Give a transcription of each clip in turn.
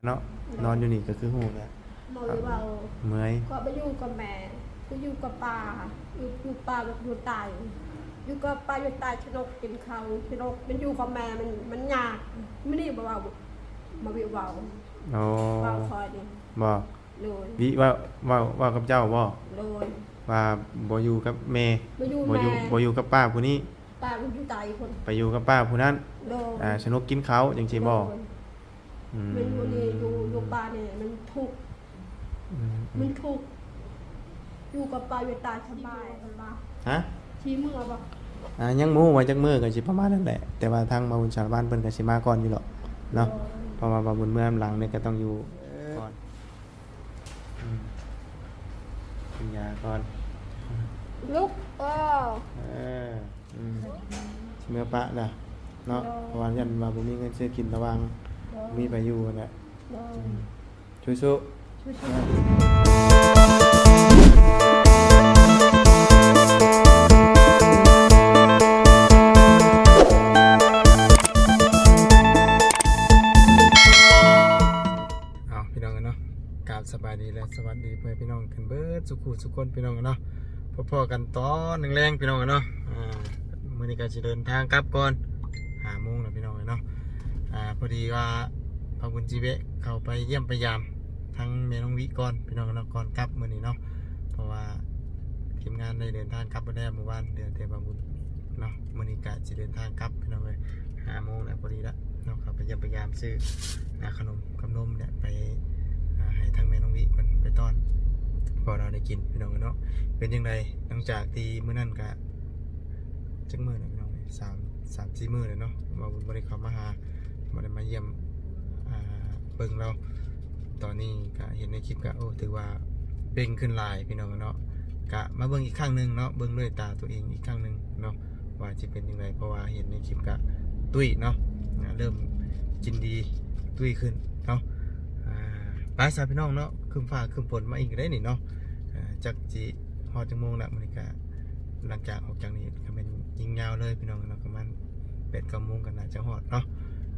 ເນາະ ໂດຍ ນອນຢູ່ນີ້ກໍຄືຮູ້ແລ້ວ ບໍ່ໄດ້ເວົ້າ ເມື່ອຍ ກໍໄປຢູ່ກັບແມ່ ໄປຢູ່ກັບປ້າ ຢູ່ ຢູ່ປ່າຢູ່ໃຕ້ ຢູ່ກັບປ້າຢູ່ໃຕ້ ຊະນົກກິນເຂົ້າ ຊະນົກມັນຢູ່ກັບແມ່ ມັນ ມັນຍາກ ມື້ນີ້ບໍ່ເວົ້າ ບໍ່ໄດ້ເວົ້າ ອໍ ເວົ້າຄ່ອຍນີ້ ບໍ່ ໂດຍ ວິເວົ້າ ເວົ້າ ເວົ້າກັບເຈົ້າບໍ່? ໂດຍ ວ່າບໍ່ຢູ່ກັບແມ່ ບໍ່ຢູ່ ບໍ່ຢູ່ ແມ່ ບໍ່ຢູ່ກັບປ້າຜູ້ນີ້ ປ້າຢູ່ໃຕ້ພຸ້ນ ໄປຢູ່ກັບປ້າຜູ້ນັ້ນ ໂດຍ ອ່າ ສະໜຸກກິນເຂົ້າຈັ່ງຊີ້ບໍ່? ໂດຍ ອືມ ແມ່ນຢູ່ນີ້ ຢູ່ ຢູ່ປ່ານີ້ມັນທຸກ ອືມ ມັນທຸກ ຢູ່ກັບປ້າຢູ່ໃຕ້ສະບາຍ ຮະ? ຊິເມືອບໍ່? ອ່າ ຍັງບໍ່ຮູ້ວ່າຈັກມື້ ກໍຊິປະມານນັ້ນແຫຼະ ແຕ່ວ່າທາງບ່າວບຸນສາລະວັນເພິ່ນກໍຊິມາກ່ອນຢູ່ດອກເນາະ ໂດຍ ເພາະວ່າບ່າວບຸນເມືອນຳຫຼັງນີ້ກໍຕ້ອງຢູ່ ເອີ ກ່ອນ ອືມ ກິນຢາກ່ອນ ລຸກ ເອີ ເອີ ອືມ ຊິເມືອປະລະເນາະ ໂດຍ ເພາະວ່າຢ້ານວ່າບໍ່ມີເງິນຊື້ກິນ ລະຫວ່າງ ໂດຍ ບໍ່ມີໃຜຢູ່ຫັ້ນແຫຼະ ໂດຍ ອືມ ສູ້ໆ ສູ້ໆ ເອີ ເອົາ ພີ່ນ້ອງເອີຍເນາະ ກາບສະບາຍດີ ແລະ ສະຫວັດດີພໍ່ແມ່ພີ່ນ້ອງກັນເບິດສູ່ຄູ່ສູ່ຄົນ ພີ່ນ້ອງເອີຍເນາະ ພໍ້ກັນຕອນແລງໆ ພີ່ນ້ອງເອີຍເນາະ ອ່າ ມື້ນີ້ກໍຊິເດີນທາງກັບກ່ອນ ຫ້າໂມງແລ້ວ ພີ່ນ້ອງເອີຍເນາະ ອ່າ ພໍດີວ່າບ່າວບຸນຊິແວະເຂົ້າໄປຢ້ຽມໄປຢາມທາງແມ່ນ້ອງວິກ່ອນ ພີ່ນ້ອງເອີຍເນາະ ກ່ອນກັບມື້ນີ້ເນາະ ເພາະວ່າທີມງານໄດ້ເດີນທາງກັບໝົດແລ້ວ ມື້ວານເຫຼືອແຕ່ບ່າວບຸນ ເນາະ ມື້ນີ້ກະຊິເດີນທາງກັບ ພີ່ນ້ອງເອີຍ ຫ້າໂມງແລ້ວ ພໍດີລະເນາະ ເຂົ້າໄປຢ້ຽມໄປຢາມ ຊື້ ອ່າ ຂະໜົມກັບນົມແຫຼະ ໄປ ອ່າ ໃຫ້ທາງແມ່ນ້ອງວິເພິ່ນໄປຕ້ອນ ພໍລາວໄດ້ກິນ ພີ່ນ້ອງເອີຍເນາະ ເປັນຈັ່ງໃດ ຫຼັງຈາກທີ່ມື້ນັ້ນກະ ຈັກມື້ແລ້ວ ພີ່ນ້ອງເອີຍ ສາມ ສາມສີ່ມື້ແລ້ວເນາະ ບໍ່ ບໍ່ໄດ້ເຂົ້າມາຫາ ບໍ່ໄດ້ມາຢ້ຽມ ອ່າ ເບິ່ງລາວ ຕອນນີ້ກະເຫັນໃນຄລິບກະ ໂອ້ ຖືວ່າເປັງຂຶ້ນຫຼາຍ ພີ່ນ້ອງເນາະ ກະມາເບິ່ງອີກຄັ້ງໜຶ່ງເນາະ ເບິ່ງດ້ວຍຕາຕົວເອງອີກຄັ້ງໜຶ່ງເນາະ ວ່າຊິເປັນຈັ່ງໃດ ເພາະວ່າເຫັນໃນຄລິບກະຕຸ້ຍເນາະ ອ່າ ເລີ່ມກິນດີ ຕຸ້ຍຂຶ້ນເນາະ ອ່າ ໄປຊະ ພີ່ນ້ອງເນາະ ຄຶ້ມຟ້າຄຶ້ມຝົນມາອີກແລ້ວນີ້ເນາະ ອ່າ ຈັກຊິຮອດຈັກໂມງລະ ມື້ນີ້ກະ ຫຼັງຈາກອອກຈາກນີ້ກໍແມ່ນຍິງຍາວເລີຍ ພີ່ນ້ອງເນາະ ປະມານແປດເກົ້າໂມງກໍໜ້າຈະຮອດເນາະ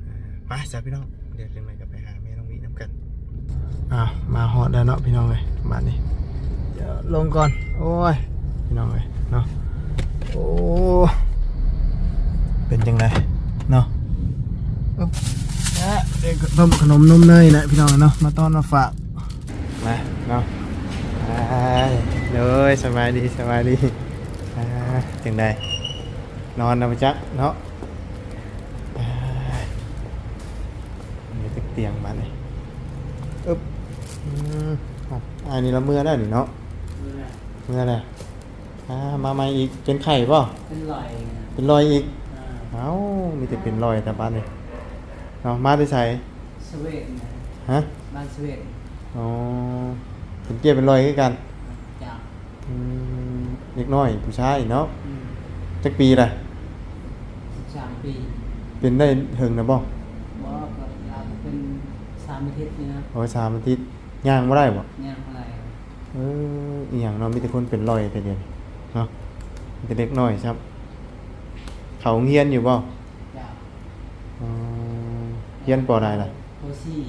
ອ່າ ໄປຊະ ພີ່ນ້ອງ ດຽວຈັ່ງໃດກໍໄປຫາແມ່ນ້ອງວິນຳກັນ ອ້າວ ມາຮອດແລ້ວເນາະ ພີ່ນ້ອງເອີຍ ບາດນີ້ ດຽວລົງກ່ອນ ໂອ້ຍ ພີ່ນ້ອງເອີຍເນາະ ໂອ້ ເປັນຈັ່ງໃດເນາະ ອຶບ ເອີ ເອົາຂະໜົມນົມເນີຍແຫຼະ ພີ່ນ້ອງເນາະ ມາຕ້ອນມາຝາກ ມາເນາະ ໄປ ໂດຍ ສະບາຍດີ ສະບາຍດີ ອ່າ ຈັ່ງໃດ ນອນນຳຈັກເນາະ ອ່າ ມີແຕ່ຕຽງບາດນີ້ ອຶບ ອືມ ອ່າ ອັນນີ້ລະເມືອແລ້ວນີ້ເນາະ ເມືອແລ້ວ ເມືອແລ້ວ ອ່າ ມາໃໝ່ອີກ ເປັນໄຂ້ບໍ່? ເປັນລອຍ ເປັນລອຍອີກ ອ່າ ເອົ້າ ມີແຕ່ເປັນລອຍແຕ່ບາດນີ້ເນາະ ມາແຕ່ໃສ? ສະເວດນະ ຮະ? ບ້ານສະເວດ ອໍ ເປັນເກຍເປັນລອຍຄືກັນ ເຈົ້າ ອືມ ເດັກນ້ອຍຜູ້ຊາຍເນາະ ອືມ ຈັກປີລະ? ສິບສາມປີ ເປັນໄດ້ເຖິງແລ້ວບໍ່? ບໍ່ ກໍລາວເປັນສາມອາທິດນີ້ນະ ໂອ້ຍ ສາມອາທິດ ຍ່າງບໍ່ໄດ້ບໍ່? ຍ່າງບໍ່ໄດ້ ເອີ ອີຫຍັງເນາະ ມີແຕ່ຄົນເປັນລອຍແຕ່ດຽວນີ້ເນາະ ມີແຕ່ເດັກນ້ອຍຊ້ຳ ເຂົ້າໂຮງຮຽນຢູ່ບໍ່? ເຈົ້າ ອໍ ຮຽນ ປໍ ໃດລະ? ປໍສີ່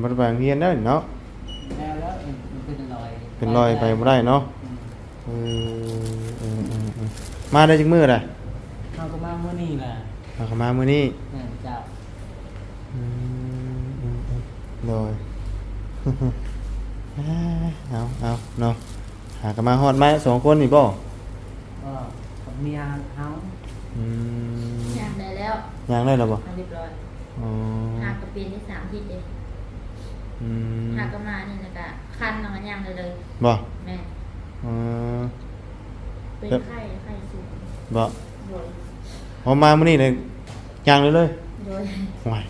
ບໍ່ໄດ້ໄປໂຮງຮຽນແລ້ວເນາະ ແລ້ວ ແລ້ວເປັນລອຍ ເປັນລອຍໄປບໍ່ໄດ້ເນາະ ອືມ ເອີ ເອີ ເອີ ເອີ ມາໄດ້ຈັກມື້ລະ? ເຮົາກໍມາມື້ນີ້ລະ ເຮົາກໍມາມື້ນີ້ ແມ່ນເຈົ້າ ອືມ ອືມ ອືມ ໂດຍ ເອົາ ເອົາເນາະ ຫາກໍມາຮອດມາສອງຄົນນີ້ບໍ່? ກໍກັບເມຍເຮົາ ອືມ ຍ່າງໄດ້ແລ້ວ ຍ່າງໄດ້ແລ້ວບໍ່? ອ່າ ຮຽບຮ້ອຍ ອໍ ຫາກໍເປັນໄດ້ສາມອາທິດເດ້ ອືມ ຫາກໍມານີ້ແລ້ວກໍຄັນ ແລ້ວກໍຍ່າງໄດ້ເລີຍ ບໍ່? ແມ່ນ ເອີ ເປັນໄຂ້ ໄຂ້ສູງ ບໍ່? ໂດຍ ເອົາມາມື້ນີ້ເລີຍ ຍ່າງໄດ້ເລີຍ ໂດຍ ໂອ້ຍ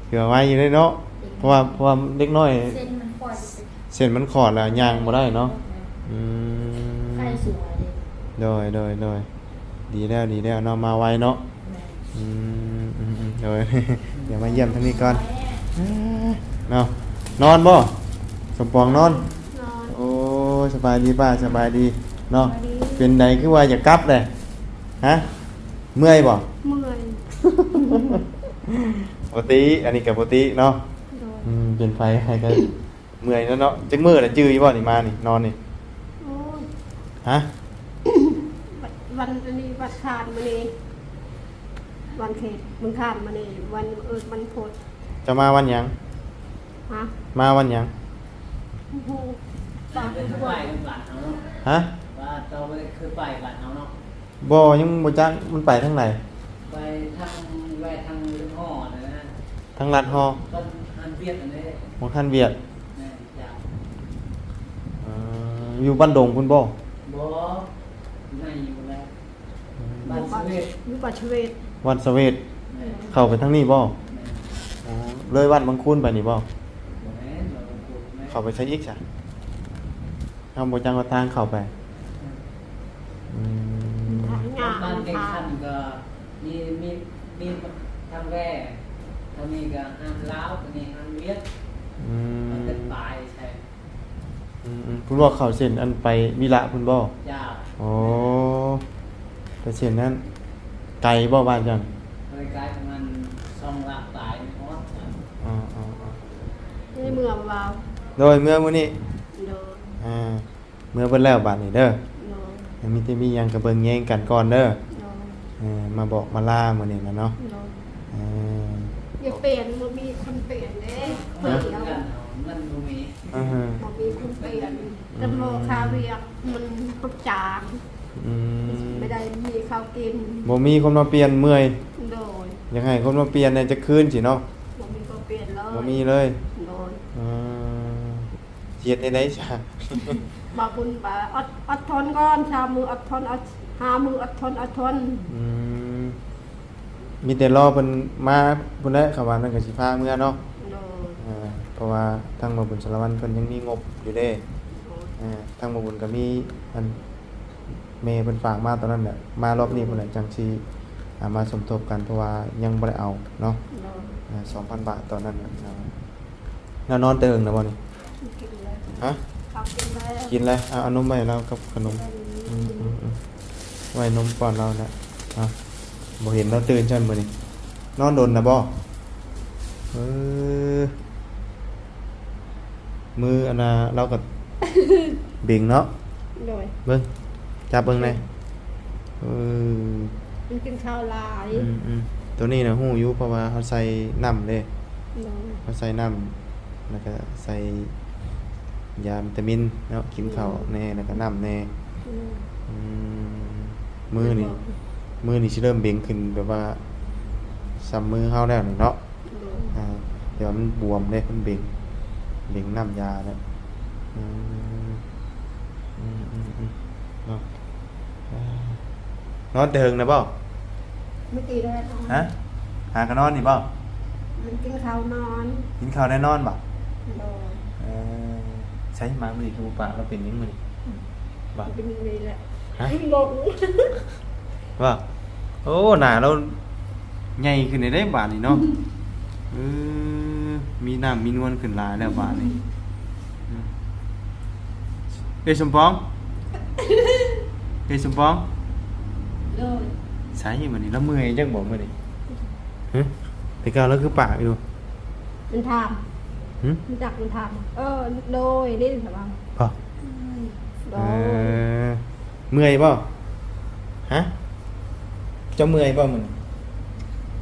ຖືວ່າໄວຢູ່ເດ້ເນາະ ເດັກ ເພາະວ່າ ເພາະວ່າເດັກນ້ອຍ ເສັ້ນມັນຂອດ ເສັ້ນມັນຂອດແລ້ວຍ່າງບໍ່ໄດ້ເນາະ ອືມ ໄຂ້ສູງເດ້ ໂດຍ ໂດຍ ໂດຍ ດີແລ້ວ ດີແລ້ວເນາະ ມາໄວເນາະ ແມ່ນ ອືມ ອືມ ອືມ ໂດຍ ດຽວມາຢ້ຽມທາງນີ້ກ່ອນ ເນາະ ນອນບໍ່? ສົມປອງນອນ ນອນ ໂອ້ຍ ສະບາຍດີປ້າ ສະບາຍດີເນາະ ສະບາຍດີ ເປັນໃດຄືວ່າຢາກກັບແຫຼະ? ຮະ ເມື່ອຍບໍ່? ເມື່ອຍ ປົກກະຕິ ອັນນີ້ກໍປົກກະຕິເນາະ ໂດຍ ອືມ ເປັນໄພໃຜກໍເມື່ອຍແລ້ວເນາະ. ຈັກມື້ລະຈື່ຢູ່ບໍ່ນີ້ ມານີ້ ນອນນີ້? ໂອ້ຍ ຮະ? ວັນ ວັນອັນນີ້ ວັນອັງຄານມື້ນີ້ ວັນເຂດ ວັນອັງຄານມື້ນີ້ ວັນ ເອີ ວັນພຸດ. ເຈົ້າມາວັນຫຍັງ? ຮະ? ມາວັນຫຍັງ? ໂອ້ໂຫ ໄປບ້ານເຮົາເນາະ. ຮະ? ວ່າເຈົ້າບໍ່ໄດ້ຄືໄປບ້ານເຮົາເນາະ. ບໍ່ ຍັງບໍ່ຈັກ ມັນໄປທາງໃດ? ໄປທາງ ແວ່ທາງລັດຫໍ່ຫັ້ນນະ. ທາງລັດຫໍ່? ທາງຮ້ານຫວຽດຫັ້ນເດ້. ໂອ້ ຮ້ານຫວຽດ. ແມ່ນເຈົ້າ. ເອີ ຢູ່ບ້ານດົງພຸ້ນບໍ່? ບໍ່ ຢູ່ໃນນີ້ພຸ້ນແຫຼະ. ອືມ ບ້ານຊະເວດ ຢູ່ບ້ານຊະເວດ. ບ້ານຊະເວດ. ແມ່ນ. ເຂົ້າໄປທາງນີ້ບໍ່? ແມ່ນ. ອໍ ເລີຍບ້ານບັງຄູນໄປນີ້ບໍ່? ບໍ່ແມ່ນ ບ້ານບັງຄູນ. ແມ່ນ. ເຂົ້າໄປໃສອີກຊະ? ເຮົາບໍ່ຈັກວ່າທາງເຂົ້າໄປ. ອືມ ທາງຍາກ. ບ້ານເກັງຄັນກໍມີ ມີ ມີທາງແວ່ ທາງນີ້ກໍຮ້ານລາວ ທາງນີ້ຮ້ານຫວຽດ. ອືມ ມັນເປັນປາຍໃສ່. ອືມໆ ເພິ່ນວ່າເຂົ້າເສັ້ນອັນໄປວິລະພຸ້ນບໍ່? ເຈົ້າ. ໂອ້ ໄປເສັ້ນນັ້ນ ໄກບໍ່ບ້ານເຈົ້າ? ບໍ່ໄກ ປະມານສອງຫຼັກປາຍຮອດ. ອໍໆໆ ນີ້ເມືອບໍ່? ໂດຍ ເມືອມື້ນີ້. ໂດຍ. ອ່າ ເມືອເບິດແລ້ວບາດນີ້ເດີ. ໂດຍ. ມີແຕ່ມີຫຍັງກໍເບິ່ງແຍງກັນກ່ອນເດີ. ໂດຍ. ເອີ ມາບອກມາລາມື້ນີ້ນະເນາະ. ໂດຍ. ເອີ ຢ່າປ່ຽນ ບໍ່ມີຄົນປ່ຽນເດ້. ຮະ? ມັນບໍ່ມີ ບໍ່ມີຄົນປ່ຽນ. ອືມ ແຕ່ໝໍຄ່າວຽກມັນປະຈາງ. ອືມ ບໍ່ໄດ້ມີເຂົ້າກິນ. ບໍ່ມີຄົນມາປ່ຽນ ເມື່ອຍ. ໂດຍ. ຢາກໃຫ້ຄົນມາປ່ຽນແດ່ຈັກຄືນຊິເນາະ. ບໍ່ມີຄົນປ່ຽນເລີຍ. ບໍ່ມີເລີຍ. ໂດຍ. ອືມ ຊິເຮັດແນວໃດຊະ? ບາບຸນວ່າ ອົດ ອົດທົນກ່ອນ ຊາວມື້ ອົດທົນ ເອົາ ຫ້າມື້ ອົດທົນ ອົດທົນ. ອືມ ມີແຕ່ລໍເພິ່ນມາພຸ້ນແຫຼະ ຄຳວ່ານັ້ນກໍຊິພາເມືອເນາະ. ໂດຍ. ເອີ ເພາະວ່າທາງບໍ່ບຸນສາລະວັນເພິ່ນຍັງມີງົບຢູ່ເດ້. ໂດຍ. ເອີ ທາງບໍ່ບຸນກໍມີອັນ ແມ່ເພິ່ນຝາກມາຕອນນັ້ນແຫຼະ ມາລອບນີ້ພຸ້ນແຫຼະ ຈັ່ງຊິ ອ່າ ມາສົມທົບກັນ ເພາະວ່າຍັງບໍ່ໄດ້ເອົາເນາະ. ໂດຍ. ອ່າ ສອງພັນບາດຕອນນັ້ນນະ. ແລ້ວນອນແຕ່ເຫິງແລ້ວບໍ່ນີ້? ກິນແລ້ວ. ຮະ? ເຂົາກິນແລ້ວ. ກິນແລ້ວ. ເອົາ ເອົານົມໄວ້ໃຫ້ລາວກັບຂະໜົມ. ອືມ ອືມ ອືມ ໄວ້ນົມປ້ອນລາວແຫຼະ. ອ່າ ບໍ່ເຫັນລາວຕື່ນຊັ້ນມື້ນີ້. ນອນດົນນະບໍ່? ເອີ ມື້ອັນນ່າ ລາວກໍເບັງເນາະ. ໂດຍ. ເບິ່ງ ຈັບເບິ່ງແດ່. ເອີ ມັນກິນເຂົ້າຫຼາຍ. ອືມໆ ໂຕນີ້ນະຮູ້ຢູ່ ເພາະວ່າເຮົາໃສ່ນ້ຳເດ້. ໂດຍ. ເຮົາໃສ່ນ້ຳ ແລ້ວກໍໃສ່ຢາວິຕາມິນເນາະ ກິນເຂົ້າແດ່ ອືມ ແລ້ວກໍນ້ຳແດ່. ອືມ ອືມ ມື້ນີ້ ມື້ນີ້ຊິເລີ່ມເບັງຂຶ້ນ ແບບວ່າສ່ຳມືເຮົາແລ້ວນີ້ເນາະ. ໂດຍ. ອ່າ ແຕ່ວ່າມັນບວມເດ້ ມັນເບັງ ເບັງນ້ຳຢາແລ້ວ. ອືມ ອືມໆໆ ເນາະ. ອ່າ ນອນແຕ່ເຫິງນະບໍ່? ເມື່ອກີ້ແລ້ວນອນ. ຮະ? ຫາກໍນອນນີ້ບໍ່? ມັນກິນເຂົ້ານອນ. ກິນເຂົ້າແລ້ວນອນບໍ່? ໂດຍ. ເອີ ໃສມາມື້ນີ້ຄືບໍ່ປາກ ລາວເປັນຫຍັງມື້ນີ້? ບໍ່? ເປັນຫຍັງນີ້ແຫຼະ. ຮະ? ບໍ່. ວ່າ ໂອ້ ໜ້າລາວໃຫຍ່ຂຶ້ນໄດ້ບາດນີ້ເນາະ. ເອີ ມີນ້ຳມີນວນຂຶ້ນຫຼາຍແລ້ວບາດນີ້. ອືມ ເອີຍ ສົມປອງ ເອີຍ ສົມປອງ. ໂດຍ. ໃສມື້ນີ້ລາວເມື່ອຍຈັກບໍ່ມື້ນີ້? ຮະ? ແຕ່ເກົ່າລາວຄືປາກຢູ່. ມັນຖາມ. ຫຶ? ມັນຈັກມັນຖາມ. ເອີ ໂດຍ ນີ້ຖາມວ່າ ບໍ່? ໂດຍ. ເອີ ເມື່ອຍບໍ່? ຮະ? ເຈົ້າເມື່ອຍບໍ່ມື້ນີ້?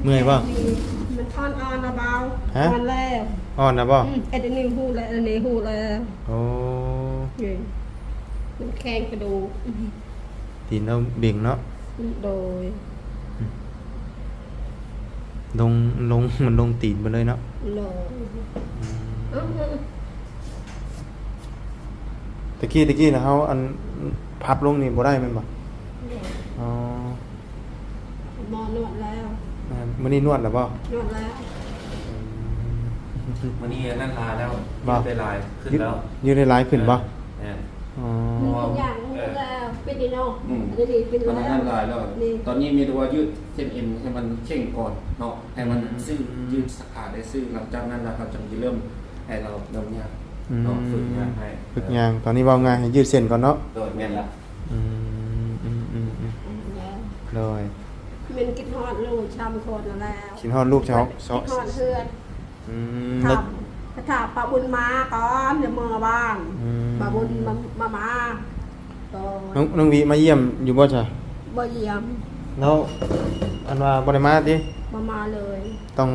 ເມື່ອຍບໍ່? ມັນອ່ອນໆນະບ່າວ. ຮະ? ອ່ອນແລ້ວ. ອ່ອນນະບໍ່? ອືມ ເອັດອັນນີ້ຮູ້ແລ້ວ ອັນນີ້ຮູ້ແລ້ວ. ໂອ້ ນີ້ ມັນແຂງກະດູກ. ຕີນລາວເບັງເນາະ. ໂດຍ. ລົງ ລົງ ມັນລົງຕີນໄປເລີຍເນາະ. ໂດຍ. ອືມ ເອີ ຕະກີ້ ຕະກີ້ນະ ເຮົາອັນ ພັບລົງນີ້ບໍ່ໄດ້ແມ່ນບໍ່? ໂດຍ. ອໍ ໝໍນວດແລ້ວ. ແມ່ນ. ມື້ນີ້ນວດແລ້ວບໍ່? ນວດແລ້ວ. ອືມ ມື້ນີ້ອັນນັ້ນລາແລ້ວ. ບໍ່? ຍືດໄດ້ຫຼາຍຂຶ້ນແລ້ວ. ຍືດໄດ້ຫຼາຍຂຶ້ນບໍ່? ແມ່ນ. ອໍ ທຸກຢ່າງ ເອີ ເປັນນີ້ເນາະ. ອືມ ອັນນີ້ເປັນ ມັນອັນນັ້ນຫຼາຍແລ້ວ. ນີ້ ຕອນນີ້ມີແຕ່ວ່າຍືດເສັ້ນເອັນໃຫ້ມັນເຄັ່ງກ່ອນເນາະ ໃຫ້ມັນ ອືມ ຊື້ ຍືດສາຂາໄດ້ຊື້. ຫຼັງຈາກນັ້ນລະເຮົາຈຶ່ງຊິເລີ່ມໃຫ້ລາວເລີ່ມຍ່າງເນາະ. ອືມ ຝຶກຍ່າງໃຫ້ ຝຶກຍ່າງ. ຕອນນີ້ເວົ້າງ່າຍໃຫ້ຍືດເສັ້ນກ່ອນເນາະ. ໂດຍ. ແມ່ນລະ. ອືມ ອືມ ອືມ ອືມ ໂດຍ. ແມ່ນຄິດຮອດລູກສາມຄົນນັ້ນແຫຼະ. ຄິດຮອດລູກເຈົ້າ ຄິດຮອດເຮືອນ. ອືມ ຖາມ ແລ້ວ ຖ້າປ້າບຸນມາກ່ອນ ຈະເມືອບ້ານ. ອືມ ປ້າບຸນມາ ມາ ມາ. ໂດຍ. ນ້ອງ ນ້ອງວິມາຢ້ຽມຢູ່ບໍ່ຊະ? ບໍ່ຢ້ຽມ. ແລ້ວອັນວ່າບໍ່ໄດ້ມາຕິ? ບໍ່ມາເລີຍ. ຕ້ອງ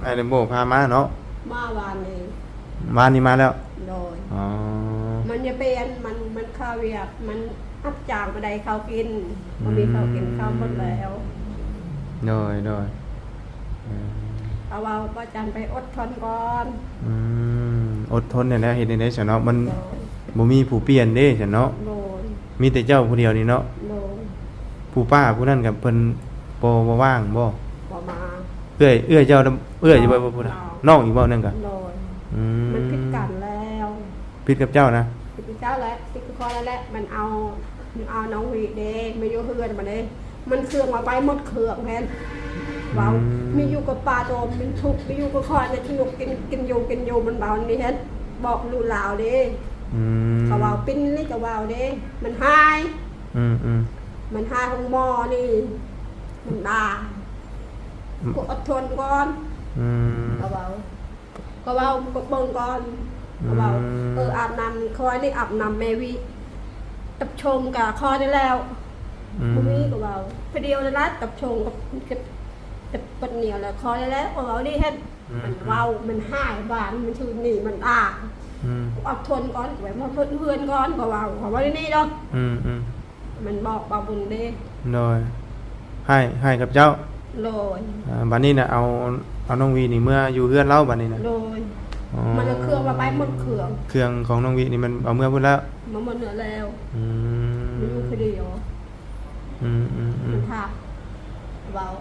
ອ້າຍແລມໂບພາມາເນາະ? ມາວານນີ້. ວານນີ້ມາແລ້ວ? ໂດຍ. ອໍ ມັນຈະເປັນ ມັນ ມັນຄາວຽກ ມັນຮັບຈ້າງບໍ່ໄດ້ເຂົ້າກິນ ບໍ່ມີເຂົ້າກິນ ອືມ ເຂົ້າໝົດແລ້ວ. ໂດຍ ໂດຍ. ເອີ ເຂົາເວົ້າ ປ້າຈັນໄປອົດທົນກ່ອນ. ອືມ ອົດທົນແນວໃດ ເຮັດແນວໃດຊະເນາະ ມັນ ໂດຍ ບໍ່ມີຜູ້ປ່ຽນເດ້ຊະເນາະ. ໂດຍ. ມີແຕ່ເຈົ້າຜູ້ດຽວນີ້ເນາະ. ໂດຍ. ຜູ້ປ້າຜູ້ນັ້ນກໍເພິ່ນບໍ່ ບໍ່ວ່າງບໍ່? ບໍ່ມາ. ເອື້ອຍ ເອື້ອຍເຈົ້າ ເອື້ອຍຢູ່ບໍ່ ຜູ້ນັ້ນ? ນ້ອງ ນ້ອງອີກບໍ່ນັ້ນກະ? ໂດຍ. ອືມ ມັນຜິດກັນແລ້ວ. ຜິດກັບເຈົ້ານະ? ຜິດກັບເຈົ້າແຫຼະ ຜິດກັບຂ້ອຍແຫຼະ. ມັນເອົາ ມັນເອົານ້ອງວິເດ້ ມາຢູ່ເຮືອນມັນເດ້ ມັນເຄື່ອງມາໄປໝົດເຄື່ອງແມ່ນ ເວົ້າ ອືມ ມີຢູ່ກັບປ້າໂຕມັນທຸກ ມີຢູ່ກັບຂ້ອຍນະ ສະໜຸກ ກິນ ກິນຢູ່ ກິນຢູ່ ມັນເວົ້ານີ້ເຫັນ ບອກລູກລາວເດ້. ອືມ ເຂົາເວົ້າ ປິ່ນນີ້ກໍເວົ້າເດ້ ມັນຫາຍ. ອືມໆ ມັນຫາຍ ໂຮງໝໍນີ້ ມັນບາ ອືມ ກໍອົດທົນກ່ອນ. ອືມ ເຂົາເວົ້າ ກໍເວົ້າ ກໍເບິ່ງກ່ອນ ອືມ ກໍເວົ້າ ເອີ ອາບນ້ຳ ຂ້ອຍນີ້ອາບນ້ຳແມ່ວິ ຕັບຊົງກະຂ້ອຍນີ້ແລ້ວ. ອືມ ບໍ່ມີ ກໍເວົ້າ ຜູ້ດຽວນັ້ນລະ ຕັບຊົງກັບ ກັບ ກັບປາດໜຽວລະ ຂ້ອຍນີ້ແລ້ວ ກໍເວົ້ານີ້ເຫັນ. ອືມ ມັນເວົ້າ ມັນຫາຍບານ ມັນຖືໜີ ມັນອາ ອືມ ກໍອົດທົນກ່ອນ ໄວ້ມາເຮືອນກ່ອນ ກໍເວົ້າ ກໍເວົ້ານີ້ເນາະ. ອືມໆ ມັນບອກບ່າວບຸນເດ້. ໂດຍ. ໃຫ້ ໃຫ້ກັບເຈົ້າ. ໂດຍ. ອ່າ ບາດນີ້ນະ ເອົາ ເອົານ້ອງວິນີ້ເມືອຢູ່ເຮືອນລາວບາດນີ້ນະ. ໂດຍ. ອໍ ມັນເອົາເຄື່ອງມາໄປໝົດເຄື່ອງ ເຄື່ອງຂອງນ້ອງວິນີ້ມັນເອົາເມືອພຸ້ນແລ້ວ. ມາໝົດເມືອແລ້ວ. ອືມ ມັນຢູ່ຜູ້ດຽວ. ອືມໆໆ ມັນທັກ ເວົ້າ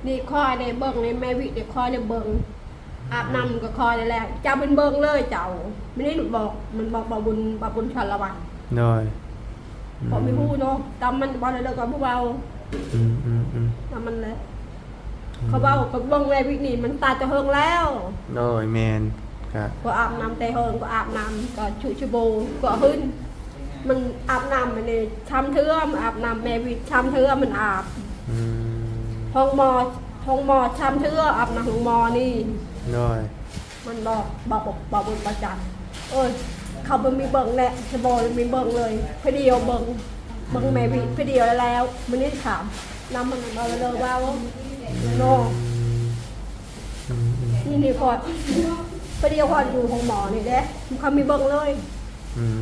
ນີ້ຂ້ອຍໄດ້ເບິ່ງ ນີ້ແມ່ວິໄດ້ ຂ້ອຍໄດ້ເບິ່ງ ອາບນ້ຳກໍຂ້ອຍໄດ້ແລ້ວ ເຈົ້າເປັນເບິ່ງເລີຍເຈົ້າ. ມັນນີ້ບອກ ມັນບອກບ່າວບຸນ ບ່າວບຸນສາລະວັນ. ໂດຍ. ເພາະມີ ອືມ ຮູ້ເນາະ ຕາມມັນເວົ້າແລ້ວກໍບໍ່ເວົ້າ. ອືມໆໆ ຕາມມັນແຫຼະ. ອືມ ເຂົາເວົ້າ ກໍເບິ່ງແມ່ວິນີ້ ມັນຕາຍແຕ່ເຫິງແລ້ວ. ໂດຍ ແມ່ນ ກະ ກໍອາບນ້ຳແຕ່ເຫິງ ກໍອາບນ້ຳ ກໍຊຸ ຊຸໂບ ກໍຫຶ້ນ. ມັນອາບນ້ຳອັນນີ້ຊາມເທື່ອ ອາບນ້ຳແມ່ວິຊາມເທື່ອ ມັນອາບ. ອືມ ໂຮງໝໍ ໂຮງໝໍຊາມເທື່ອ ອາບນ້ຳໂຮງໝໍນີ້. ໂດຍ. ມັນບອກ ບອກ ບອກ ບອກບຸນ ບອກຈັນ ເອີຍ ເຂົາບໍ່ມີເບິ່ງແຫຼະ ສະບໍ່ມີເບິ່ງເລີຍ ຜູ້ດຽວເບິ່ງ ເບິ່ງແມ່ວິຜູ້ດຽວແລ້ວ. ມື້ນີ້ຖາມນຳ ມັນເວົ້າເລີຍ ເວົ້າເນາະ. ອືມໆ ນີ້ ນີ້ຂ້ອຍ ຜູ້ດຽວຂ້ອຍຢູ່ໂຮງໝໍນີ້ເດ້ ເຂົາມີເບິ່ງເລີຍ. ອືມ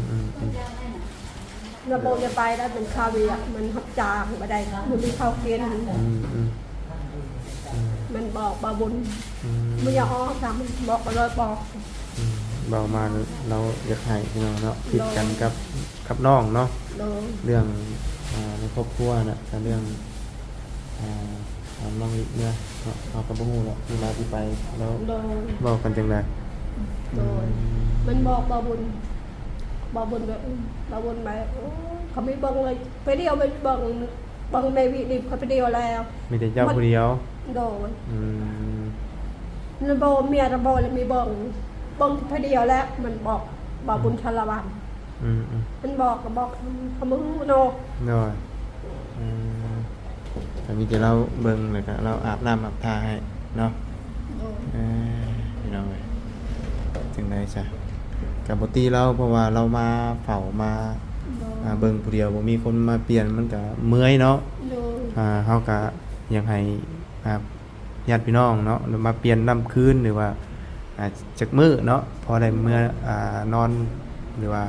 ໆໆ ລະບໍ່ໄດ້ໄປ ລະເປັນຄາວຽກ ມັນຮັບຈ້າງບໍ່ໄດ້ ບໍ່ມີເຂົ້າກິນ. ອືມໆ ອືມ ມັນບອກບ່າວບຸນ ອືມ ບໍ່ຢາກອອກຊ້ຳ ບອກກໍເລີຍບອກ. ອືມ ເວົ້າມາລາວຢາກໃຫ້ພີ່ນ້ອງເນາະ ຜິດກັນກັບ ກັບນ້ອງເນາະ. ໂດຍ. ເລື່ອງ ອ່າ ໃນຄອບຄົວນະ ກະເລື່ອງ ອ່າ ອາ ນ້ອງລິກເມືອເນາະ ເຮົາກໍບໍ່ຮູ້ເນາະ ທີ່ມາທີ່ໄປແລ້ວ ໂດຍ ເວົ້າກັນຈັ່ງໃດ. ໂດຍ. ອືມ ມັນບອກບ່າວບຸນ ບ່າວບຸນແບບ ອືມ ບ່າວບຸນແບບ ໂອ້ຍ ເຂົາມີເບິ່ງເລີຍ ໄປດຽວໄປເບິ່ງ ເບິ່ງແມ່ວິນີ້ ເຂົາໄປດຽວແລ້ວ ມີແຕ່ເຈົ້າຜູ້ດຽວ. ໂດຍ. ອືມ ລະບໍ່ ເມຍລະບໍ່ລະມີເບິ່ງ ເບິ່ງຜູ້ດຽວແຫຼະ ມັນບອກບ່າວບຸນ ອືມ ສາລະວັນ. ອືມໆ ມັນບອກກໍບອກ ເຂົາບໍ່ຮູ້ເນາະ. ໂດຍ. ອືມ ກໍມີແຕ່ລາວເບິ່ງ ແລ້ວກໍລາວອາບນ້ຳອາບທ່າໃຫ້ເນາະ. ໂດຍ. ເອີ ພີ່ນ້ອງເອີຍ ຈັ່ງໃດຊະ ກໍບໍ່ຕິລາວ ເພາະວ່າລາວມາເຝົ້າມາ ໂດຍ ອ່າ ເບິ່ງຜູ້ດຽວ ບໍ່ມີຄົນມາປ່ຽນ ມັນກໍເມື່ອຍເນາະ. ໂດຍ. ອ່າ ເຮົາກໍຢາກໃຫ້ ອ່າ ຍາດພີ່ນ້ອງເນາະ ມາປ່ຽນນຳຄືນ ຫຼືວ່າ ອ່າ ຈັກມື້ເນາະ ພໍໄດ້ເມືອ ອ່າ ນອນ ຫຼືວ່າ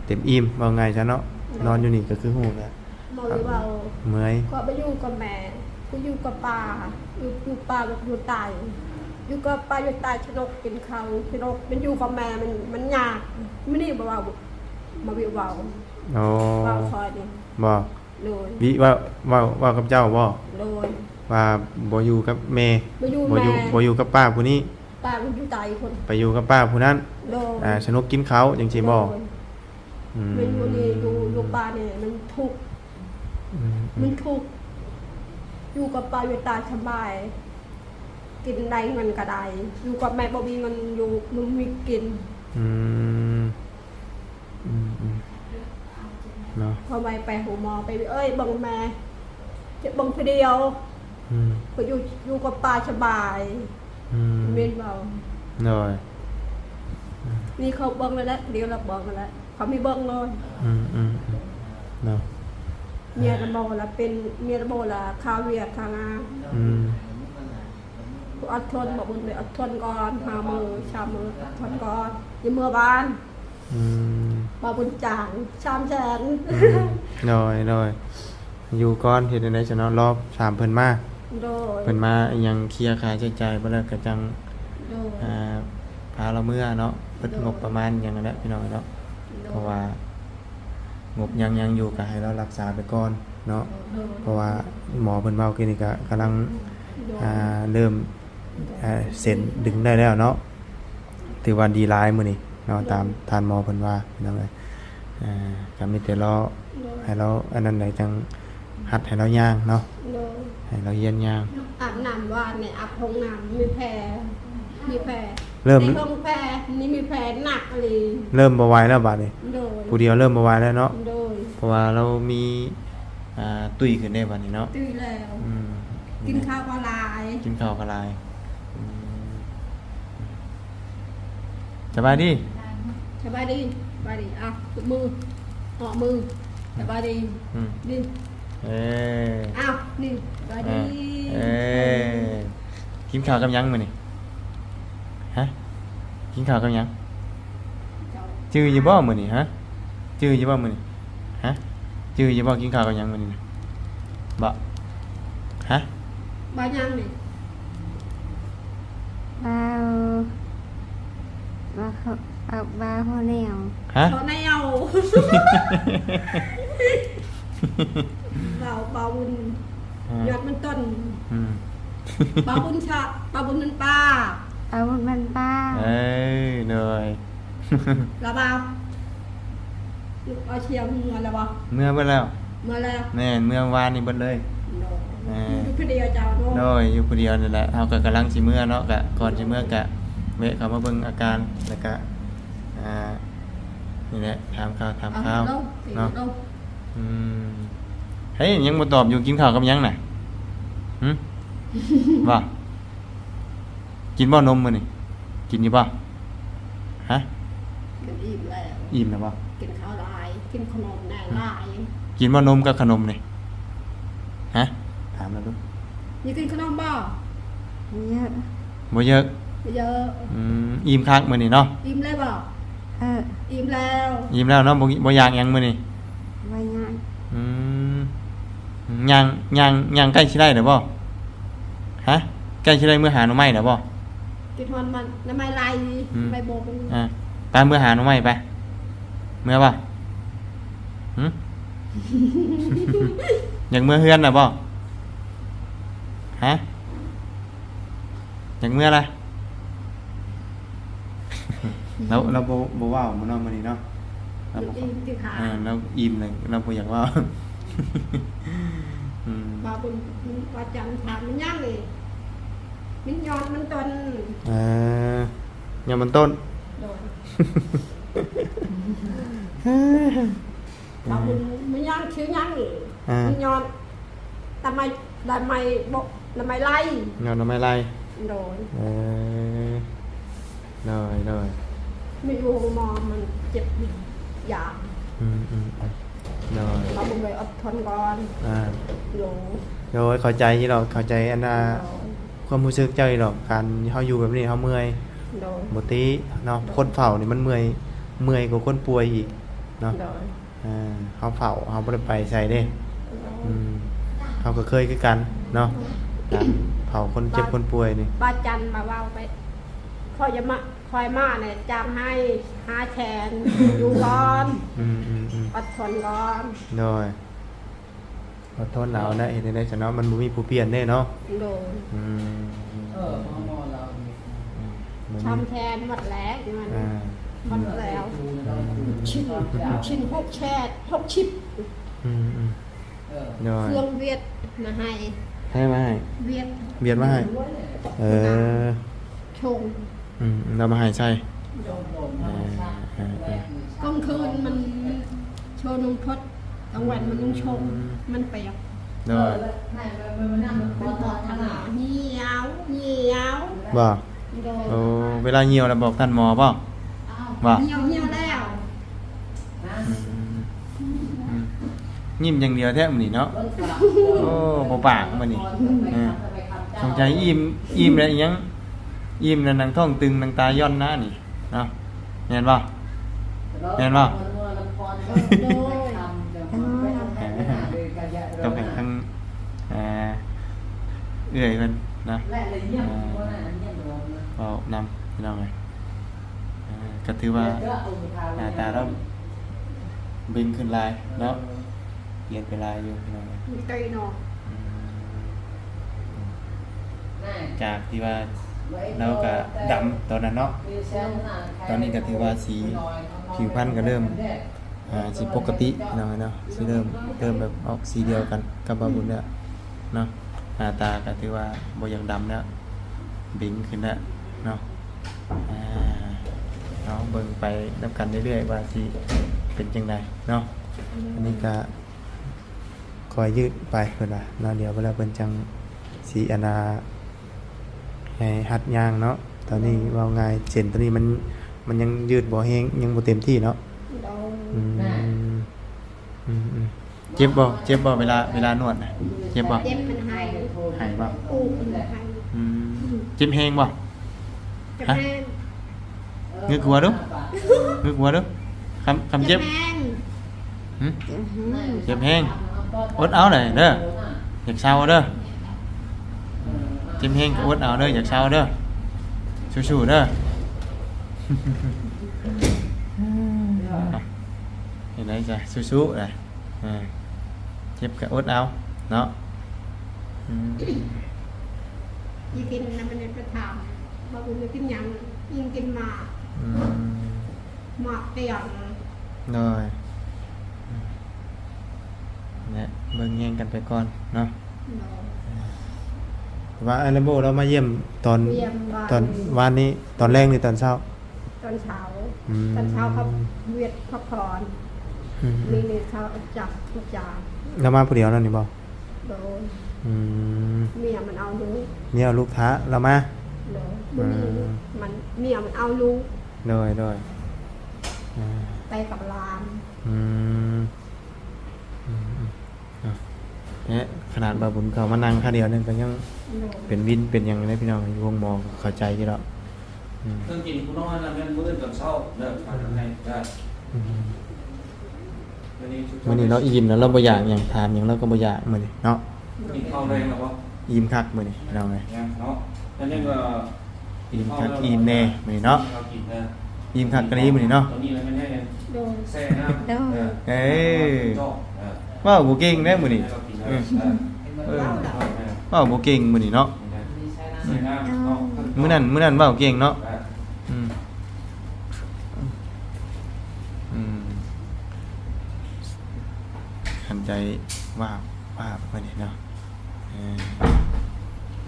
ເຕັມອີ່ມ ເວົ້າງ່າຍຊະເນາະ. ໂດຍ. ນອນຢູ່ນີ້ກໍຄືຮູ້ແລ້ວ ເມື່ອຍ ເວົ້າ ເມື່ອຍ ຂ້ອຍໄປຢູ່ກັບແມ່ ໄປຢູ່ກັບປ້າ ຢູ່ ຢູ່ປ້າຢູ່ໃຕ້ ຢູ່ກັບປ້າຢູ່ໃຕ້ ສະໜຸກກິນເຂົ້າ ສະໜຸກ ມັນຢູ່ກັບແມ່ ມັນ ມັນຍາກ. ມື້ນີ້ບໍ່ເວົ້າ ມາວິເວົ້າ. ອໍ ເວົ້າຂ້ອຍນີ້ ບໍ່? ໂດຍ. ວິເວົ້າ ເວົ້າ ເວົ້າກັບເຈົ້າບໍ່? ໂດຍ. ວ່າບໍ່ຢູ່ກັບແມ່ ບໍ່ຢູ່ ບໍ່ຢູ່ ແມ່ ບໍ່ຢູ່ກັບປ້າຜູ້ນີ້ ປ້າມັນຢູ່ໃຕ້ພຸ້ນ ໄປຢູ່ກັບປ້າຜູ້ນັ້ນ. ໂດຍ. ອ່າ ສະໜຸກກິນເຂົ້າຈັ່ງຊີ້ບໍ່? ໂດຍ. ອືມ ມັນຢູ່ນີ້ ຢູ່ ຢູ່ປ້ານີ້ມັນທຸກ. ອືມ ມັນທຸກ ຢູ່ກັບປ້າຢູ່ຕາສະບາຍ ກິນໄດ້ເງິນກໍໄດ້ ຢູ່ກັບແມ່ບໍ່ມີເງິນຢູ່ ບໍ່ມີກິນ. ອືມ ອືມໆ ເນາະ ພໍໄວໄປໂຮງໝໍ ໄປເອີຍ ເບິ່ງແມ່ ຈະເບິ່ງຜູ້ດຽວ. ອືມ ກໍຢູ່ ຢູ່ກັບປ້າສະບາຍ. ອືມ ແມ່ນບໍ່? ໂດຍ. ນີ້ເຂົາເບິ່ງແລ້ວແຫຼະ ດຽວລະເບິ່ງແລ້ວແຫຼະ ເຂົາມີເບິ່ງເລີຍ. ອືມໆໆ ເນາະ ເມຍລະບໍ່ລະເປັນ ເມຍລະບໍ່ລະຄາວຽກຄາງານ. ອືມ ອດທົນ ບ່າວບຸນໄດ້ອດທົນກ່ອນ ຫ້າມື້ ສາມມື້ ອດທົນກ່ອນ ຢ່າເມືອບ້ານ. ອືມ ບ່າວບຸນຈ້າງ ສາມແສນ. ອືມ ໂດຍໆ ຢູ່ກ່ອນ ເຮັດແນວໃດຊະເນາະ ລໍຖາມເພິ່ນມາ. ໂດຍ ເພິ່ນມາອີ່ຫຍັງ ເຄຍຄ່າໃຊ້ຈ່າຍເບິດແລ້ວກະຈັ່ງ ໂດຍ ອ່າ ພາລາວເມືອເນາະ ເບິດ ໂດຍ ງົບປະມານຫຍັງຫັ້ນແຫຼະ ພີ່ນ້ອງເນາະ. ໂດຍ ເພາະວ່າງົບຍັງ ຍັງຢູ່ກະໃຫ້ລາວລັກສາໄປກ່ອນເນາະ. ໂດຍ ເພາະວ່າໝໍເພິ່ນເວົ້າກີ້ນີ້ກະກຳລັງ ໂດຍ ອ່າ ເລີ່ມ ອ່າ ເສັ້ນດຶງໄດ້ແລ້ວເນາະ ຖືວ່າດີຫຼາຍມື້ນີ້ເນາະ. ໂດຍ ຕາມທ່ານໝໍເພິ່ນວ່າ ພີ່ນ້ອງເອີຍ ອ່າ ກະມີແຕ່ລໍ ໂດຍ ໃຫ້ລາວອັນນັ້ນໄດ້ ຈັ່ງຫັດໃຫ້ລາວຍ່າງເນາະ. ໂດຍ ໃຫ້ລາວຮຽນຍ່າງ. ອາບນ້ຳວານນີ້ ອາບຫ້ອງນ້ຳ ມີແຜ ມີແຜ ເລີ່ມ ໃນຫ້ອງແຜນີ້ມີແຜໜັກອີ່ຫຼີ. ເລີ່ມບໍ່ໄຫວແລ້ວບາດນີ້. ໂດຍ ຜູ້ດຽວເລີ່ມບໍ່ໄຫວແລ້ວເນາະ. ໂດຍ ເພາະວ່າລາວມີ ອ່າ ຕຸ້ຍຂຶ້ນເດ້ບາດນີ້ເນາະ. ຕຸ້ຍແລ້ວ. ອືມ ກິນເຂົ້າກໍຫຼາຍ ກິນເຂົ້າກໍຫຼາຍ. ອືມ ສະບາຍດີ ສະບາຍດີ ສະບາຍດີ. ອ່ະ ຕົບມື ເຫາະມື ສະບາຍດີ. ອືມ ນີ້ ເອີ ອ້າວ ນີ້ ສະບາຍດີ. ເອີ ກິນເຂົ້າກັບຫຍັງມື້ນີ້? ຮະ ກິນເຂົ້າກັບຫຍັງ? ຈື່ຢູ່ບໍ່ມື້ນີ້? ຮະ ຈື່ຢູ່ບໍ່ມື້ນີ້? ຮະ ຈື່ຢູ່ບໍ່? ກິນເຂົ້າກັບຫຍັງມື້ນີ້ນະ? ບໍ່ ຮະ ບໍ່ຫຍັງນີ້ ບ່າວ ບ່າວ ເອົາ ບ່າວຫົວແນວ. ຮະ ຫົວແນວ ບ່າວ ບ່າວບຸນ ຮະ ຍອດມັນຕົ້ນ. ອືມ ບ່າວບຸນຊະ ບ່າວບຸນມັນປາ ບ່າວບຸນມັນປາ. ເອີ ໂດຍ ລະບ່າວ ລູກເອົາຊຽງເມືອລະບໍ່? ເມືອເບິດແລ້ວ ເມືອແລ້ວ. ແມ່ນ ເມືອວານນີ້ເບິດເລີຍ. ໂດຍ ແມ່ນ ຢູ່ຜູ້ດຽວເຈົ້າເນາະ? ໂດຍ ຢູ່ຜູ້ດຽວນີ້ແຫຼະ. ເຮົາກໍກຳລັງຊິເມືອເນາະ ກະກ່ອນຊິເມືອກະແວະເຂົ້າມາເບິ່ງອາການ ແລ້ວກະ ອ່າ ນີ້ແຫຼະ ຖາມຂ່າວຖາມຄາວເນາະ. ອືມ ເຮີ້ຍ ຍັງບໍ່ຕອບຢູ່ ກິນເຂົ້າກັບຫຍັງນະ? ຫຶ ບໍ່ ກິນບໍ່ນົມມື້ນີ້? ກິນຢູ່ບໍ່? ຮະ ກິນອີ່ມແລ້ວ. ອີ່ມແລ້ວບໍ່? ກິນເຂົ້າຫຼາຍ ກິນຂະໜົມແດ່ຫຼາຍ. ກິນບໍ່ນົມກັບຂະໜົມນີ້? ຮະ ຖາມລາວດູ. ມີກິນຂະໜົມບໍ່? ບໍ່ເຢີະ ບໍ່ເຢີະ ບໍ່ເຢີະ. ອືມ ອີ່ມຄັກມື້ນີ້ເນາະ? ອີ່ມແລ້ວບໍ່? ເອີ ອີ່ມແລ້ວ ອີ່ມແລ້ວເນາະ. ບໍ່ ບໍ່ຢາກຫຍັງມື້ນີ້? ບໍ່ຢາກ. ອືມ ຍ່າງ ຍ່າງ ຍ່າງໃກ້ຊິໄດ້ແລ້ວບໍ່? ຮະ ໃກ້ຊິໄດ້ເມືອຫາໜໍ່ໄມ້ແລ້ວບໍ່? ກິນຮອດມັນ ໜໍ່ໄມ້ໄລ່ ອືມ ໄມ້ບົກ. ອ່າ ໄປເມືອຫາໜໍ່ໄມ້ໄປ. ເມືອບໍ່? ຫຶ ຢາກເມືອເຮືອນນະບໍ່? ຮະ ຢາກເມືອລະ? ລາວ ລາວບໍ່ ບໍ່ເວົ້າມື້ເນາະ ມື້ນີ້ເນາະ. ລາວບໍ່ ລາວອີ່ມຕິຄະ? ເອີ ລາວອີ່ມແລ້ວ ລາວບໍ່ຢາກເວົ້າ. ອືມ ວ່າບຸນ ວ່າຈັນຖາມມັນຫຍັງນີ້? ມັນຍອດມັນຕົ້ນ. ເອີ ຍອດມັນຕົ້ນ. ໂດຍ ວ່າບຸນ ມັນຫຍັງ ຊື່ຫຍັງນີ້? ອ່າ ມັນຍອດ ໜໍ່ໄມ້ ໜໍ່ໄມ້ບົກ ໜໍ່ໄມ້ໄລ່. ຍອດໜໍ່ໄມ້ໄລ່. ໂດຍ ເອີ ໂດຍ ໂດຍ. ໄປຢູ່ໂຮງໝໍ ມັນເຈັບຢາ. ອືມໆໆ ໂດຍ. ເຮົາບໍ່ໄດ້ອດທົນກ່ອນ. ອ່າ ໂດຍ ໂດຍ ເຂົ້າໃຈຢູ່ດອກ ເຂົ້າໃຈອັນນ່າ ໂດຍ ຄວາມຮູ້ສຶກເຈົ້າຢູ່ດອກ. ການເຮົາຢູ່ແບບນີ້ເຮົາເມື່ອຍ. ໂດຍ ບໍ່ຕິເນາະ. ໂດຍ ຄົນເຝົ້ານີ້ມັນເມື່ອຍ ເມື່ອຍກວ່າຄົນປ່ວຍອີກເນາະ. ໂດຍ ເອີ ເຮົາເຝົ້າ ເຮົາບໍ່ໄດ້ໄປໃສເດ້. ໂດຍ ອືມ ເຮົາກໍເຄີຍຄືກັນເນາະ ການເຝົ້າຄົນເຈັບຄົນປ່ວຍນີ້. ບາດຈັນມາເວົ້າໄປ ຂ້ອຍຈະມາ ຂ້ອຍມາແຫຼະ ຈ້າງໃຫ້ຫ້າແສນ ຢູ່ກ່ອນ. ອືມໆໆ ອດທົນກ່ອນ. ໂດຍ ອດທົນເອົາແຫຼະ ເຮັດແນວໃດຊະເນາະ ມັນບໍ່ມີຜູ້ປ່ຽນເດ້ເນາະ. ໂດຍ ອືມ ເອີ ໝໍລາວນີ້ ອືມ ບໍ່ມີ ຊອມແທນໝົດແລ້ວ ມັນ ອ່າ ໝົດແລ້ວ. ອືມ ຊິນ ຊິນຫົກແສນ ຫົກສິບ. ອືມໆ ໂດຍ ເຄື່ອງຫວຽດມາໃຫ້. ໃຜມາໃຫ້? ຫວຽດ ຫວຽດມາໃຫ້. ເອີ ຊົງ ອືມ ລາວມາໃຫ້ໃສ່. ໂດຍ ເອີ ເອີ ເອີ ກາງຄືນມັນໂຊນຸ່ງພົດ ກາງວັນມັນນຸ່ງຊົງ. ອືມ ມັນປຽກ. ໂດຍ ມັນບອກທ່ານໝໍ ຫ່ຽວ ຫ່ຽວ. ບໍ່? ໂດຍ ໂອ້ ເວລາຫ່ຽວແລ້ວບອກທ່ານໝໍບໍ່? ບໍ່? ຫິ້ວແລ້ວ. ອືມ ຍິ້ມຢ່າງດຽວແທ້ມື້ນີ້ເນາະ. ໂອ້ ບໍ່ປາກມື້ນີ້. ເອີ ສົງໄສອີ່ມ ອີ່ມແລ້ວອີ່ຫຍັງ ອີ່ມແລ້ວໜັງທ້ອງຕຶງ ໜັງຕາຢ່ອນນະນີ້ເນາະ. ແມ່ນບໍ່? ແມ່ນບໍ່? ໂດຍ. ຕ້ອງໃຫ້ທາງ ເອີ ເອື້ອຍເພິ່ນເນາະ ເອີ ເວົ້ານຳພີ່ນ້ອງເອີຍ. ເອີ ກໍຖືວ່າໜ້າຕາລາວເບັງຂຶ້ນຫຼາຍເນາະ ປ່ຽນໄປຫຼາຍຢູ່ພີ່ນ້ອງເອີຍ. ອືມ ຈາກທີ່ວ່າລາວກະດຳຕອນນັ້ນເນາະ ຕອນນີ້ກໍຖືວ່າສີຜິວພັນກໍເລີ່ມ ອ່າ ຊິປົກກະຕິພີ່ນ້ອງເນາະ ຊິເລີ່ມ ເລີ່ມແບບອອກສີດຽວກັນກັບບ່າວບຸນແລ້ວເນາະ. ໜ້າຕາກໍຖືວ່າບໍ່ຢາກດຳແລ້ວ ເບັງຂຶ້ນແລ້ວເນາະ. ອ່າ ເຮົາເບິ່ງໄປນຳກັນເລື້ອຍໆ ວ່າຊິເປັນຈັ່ງໃດເນາະ. ອັນນີ້ກໍຄ່ອຍຍືດໄປເພິ່ນວ່າເນາະ ດຽວເວລາເພິ່ນຈັ່ງຊິອັນນ່າ ໃຫ້ຫັດຍ່າງເນາະ. ຕອນນີ້ເວົ້າງ່າຍ ເສັ້ນຕົວນີ້ມັນ ມັນຍັງຍືດບໍ່ແຮງ ຍັງບໍ່ເຕັມທີ່ເນາະ. ໂດຍ. ອືມ ອືມໆ ເຈັບບໍ່? ເຈັບບໍ່? ເວລາ ເວລານວດນະ ເຈັບບໍ່? ເຈັບ ມັນໄຫ້ ໄຫ້ບໍ່? ອູ້ ມັນໄຫ້. ອືມ ເຈັບແຮງບໍ່? ເຈັບແຮງ. ງຶກຫົວດູ ງຶກຫົວດູ. ຄຳ ຄຳເຈັບ ເຈັບແຮງ. ຫຶ? ເຈັບແຮງ ອົດເອົາເດີ ເດີ ຢາກເຊົາເດີ ເຈັບແຮງກໍອົດເອົາເດີ ຢາກເຊົາເດີ ສູ້ໆເດີ. ເຮັດໄດ້ຈ້ະ ສູ້ໆເດີ. ເອີ ເຈັບກໍອົດເອົາເນາະ. ອືມ ອີກິນນະ ມັນໄປຖາມວ່າ ບໍ່ກິນຫຍັງ ອີກິນໝາກ. ອືມ ໝາກຕຽງ. ໂດຍ. ແລະ ເບິ່ງແຍງກັນໄປກ່ອນເນາະ. ໂດຍ. ວ່າ ອາ ແລມໂບ ລາວມາຢ້ຽມຕອນ ຕອນວານນີ້ ຕອນແລງ ຫຼື ຕອນເຊົ້າ? ຕອນເຊົ້າ. ອືມ ຕອນເຊົ້າເຂົາວຽກພັກຜ່ອນ. ອືມ ນີ້ ນີ້ເຊົ້າຈັກ ຈັກ ລາວມາຜູ້ດຽວນັ້ນນີ້ບໍ່? ໂດຍ. ອືມ ເມຍມັນເອົາລູກ ເມຍເອົາລູກຖ້າລາວມາ. ໂດຍ. ອືມ ມັນ ເມຍມັນເອົາລູກ. ໂດຍ ໂດຍ. ອ່າ ໄປກັບຫຼານ. ອືມ ອືມໆ ເນາະ ແຕ່ຂະໜາດບ່າວບຸນເຂົ້າມານັ່ງຄາວດຽວໜຶ່ງກໍຍັງ ໂດຍ ເປັນວິນເປັນຫຍັງເດ້ພີ່ນ້ອງ ຢູ່ໂຮງໝໍກໍເຂົ້າໃຈຢູ່ດອກ. ອືມ ເຄື່ອງກິນຜູ້ນອນນະ ແມ່ນມື້ອື່ນຕອນເຊົ້າເດີ ພາກັນໃຫ້ໄດ້. ອືມ ມື້ນີ້ລາວອີ່ມແລ້ວ ລາວບໍ່ຢາກຫຍັງ ຖາມຫຍັງລາວກໍບໍ່ຢາກມື້ນີ້ເນາະ. ກິນເຂົ້າແລງແລ້ວບໍ່? ອີ່ມຄັກມື້ນີ້ພີ່ນ້ອງເອີຍ ຍັງເນາະ. ອັນນີ້ກໍ ອີ່ມຄັກອີ່ມແນ່ມື້ນີ້ເນາະ. ອີ່ມຄັກກະລີມື້ນີ້ເນາະ. ໂດຍ. ເອີ ເວົ້າບໍ່ເກັ່ງເດ້ມື້ນີ້. ເອີ ເວົ້າບໍ່ເກັ່ງມື້ນີ້ເນາະ. ມື້ນັ້ນ ມື້ນັ້ນເວົ້າເກັ່ງເນາະ. ອືມ ອືມ ຫັນໃຈວາບ ວາບໄປນີ້ເນາະ. ເອີ